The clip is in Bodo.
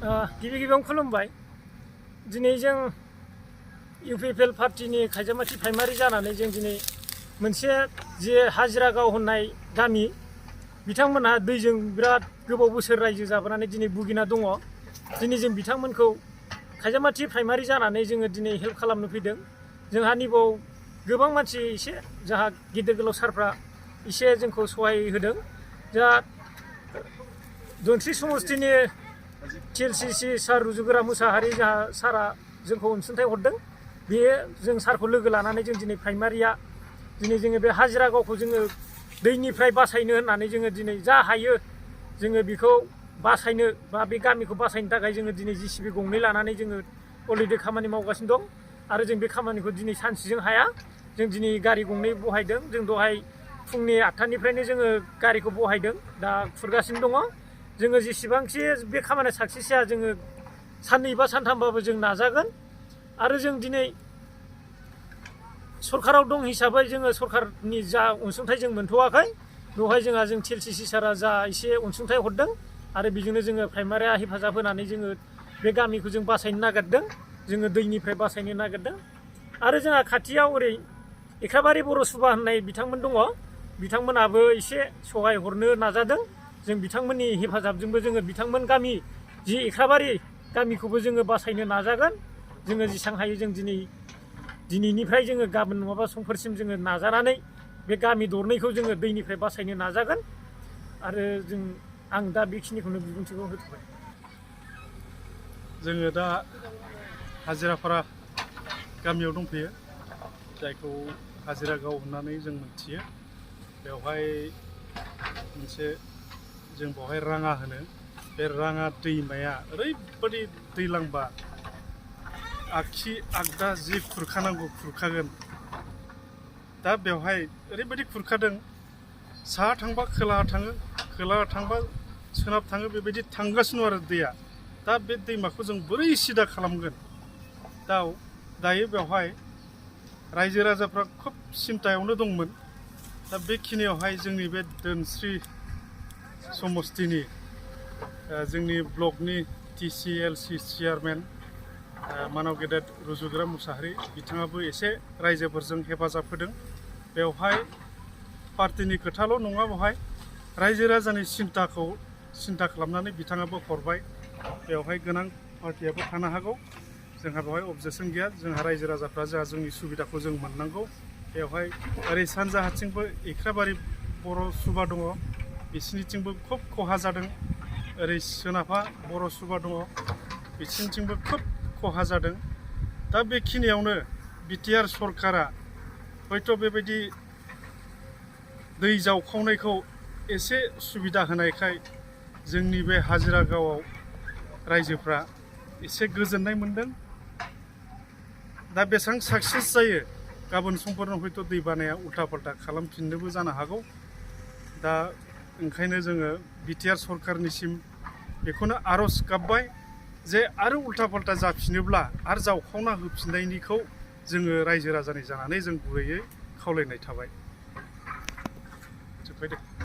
गिबि गिबियावनो खुलुमबाय। दिनै जों इउपिपिएल पार्टीनि खायजामाथि प्राइमारि जानानै जों दिनै मोनसे जे हाजिरागाव होननाय गामि बिथांमोनहा दैजों बिराद गोबाव बोसोर रायजो जाबोनानै दिनै भुगिना दङ। दिनै जों बिथांमोनखौ खायजामाथि प्राइमारि जानानै जोङो दिनै हेल्प खालामनो फैदों। जोंहा निबाव गोबां मानसि एसे जोंहा गिदिर गोलाव सारफ्रा एसे जोंखौ सहाय होदों। जोंहा धोनस्रि समस्तिनि TLCC सार रुजुगोरा मुसाहारि जोंहा सारा जोंखौ अनसुंथाइ हरदों। बेयो जों सारखौ लोगो लानानै जों दिनै प्राइमारिया दिनै जोङो बे हाजिरागावखौ जोङो दैनिफ्राय बासायनो होननानै जोङो दिनै जा हायो जोङो बेखौ बासायनो बा बे गामिखौ बासायनो थाखाय जोङो दिनै JCB गंनै लानानै जोङो अलरेडि खामानि मावगासिनो दं। आरो जों बे खामानिखौ दिनै सानसेजों हाया। जों दिनै गारि गंनै बहायदों। जों दहाय फुंनि 8टानिफ्रायनो जोङो गारिखौ बहायदों, दा खुरगासिनो दङ। जोङो जेसेबांखि बे खामानिया साक्सेस जाया जोङो साननै बा सानथामबाबो जों नाजागोन। आरो जों दिनै सरकाराव दं हिसाबै जोङो सरकारनि जा अनसुंथाइ जों मोनथ'वाखै। बेवहाय जोंहा TLCC सारा जा एसे अनसुंथाइ हरदों आरो बेजोंनो जोङो प्राइमारिया हेफाजाब होनानै जोङो बे गामिखौ जों बासायनो नागिरदों। जोङो दैनिफ्राय बासायनो नागिरदों। आरो जोंहा खाथियाव ओरै एखाबारि बर' सुबा होननाय बिथांमोन दङ। बिथांमोनाबो एसे सहाय हरनो नाजादों। जों बिथांमोननि हेफाजाबजोंबो जोङो बिथांमोन गामि जि एखाबारि गामिखौबो जोङो बासायनो नाजागोन। जोङो जेसां हायो जों दिनैनिफ्राय जोङो गाबोन नङाबा समफोरसिम जोङो नाजानानै बे गामि दरनैखौ जोङो दैनिफ्राय बासायनो नाजागोन। आरो आं दा बेखिनिखौनो बिबुंथिखौ होथ'बाय। जोङो दा हाजिरापारा गामियाव दंफैयो, जायखौ हाजिरागाव होननानै जों मिथियो। बेवहाय मोनसे जों बेवहाय राङा होनो, बे राङा दैमाया ओरैबायदि दैलांबा आगखि आगदा जि खुरखानांगौ खुरखागोन। दा बेवहाय ओरैबायदि खुरखादों, साहा थांबा खोलाहा थाङो, खोलाहा थांबा सोनाब थाङो, बेबायदि थांगासिनो आरो दैया। दा बे दैमाखौ जों बोरै सिदा खालामगोन? दायो बेवहाय रायजो राजाफ्रा खोब सिन्तायावनो दंमोन। दा बेखिनियावहाय जोंनि बे धोनस्रि समस्तिनि जोंनि ब्लकनि TCLC चेयारमेन मानव गेदेर रुजुगोरा मुसाहारि बिथाङाबो एसे रायजोफोरजों हेफाजाब होदों। बेवहाय पार्टिनि खोथाल' नङा, बेवहाय रायजो राजानि सिन्ता खालामनानै बिथाङाबो हरबाय। बेवहाय गोनां पार्टियाबो थानो हागौ, जोंहा बेवहाय अबजेक्सन गैया। जोंहा रायजो राजाफ्रा जोंनि सुबिदाखौ जों मोननांगौ। बेवहाय ओरै सानजाहाथिंबो एखाबारि बर' सुबा दङ, बिसिनिथिंबो खोब खहा जादों। ओरै सोनाबहा बर' सुबा दङ, बिसिनिथिंबो खोब खहा जादों। दा बेखिनियावनो BTR सरकारा हयथ' बेबायदि दै जावखावनायखौ एसे सुबिदा होनायखाय जोंनि बे हाजिरागावआव रायजोफ्रा एसे गोजोननाय मोनदों। दा बेसेबां साक्सेस जायो, गाबोन समफोराव हयथ' दै बानाया उल्था फाल्था खालामफिननोबो जानो हागौ। दा ओंखायनो जोङो BTR सरकारनिसिम बेखौनो आर'ज गाबबाय जे आरो उल्था फाल्था जाफिनोब्ला आरो जावखावना होफिननायनिखौ जोङो रायजो राजानि जानानै जों गुरैयै खावलायनाय थाबाय। जोब्बाय दे।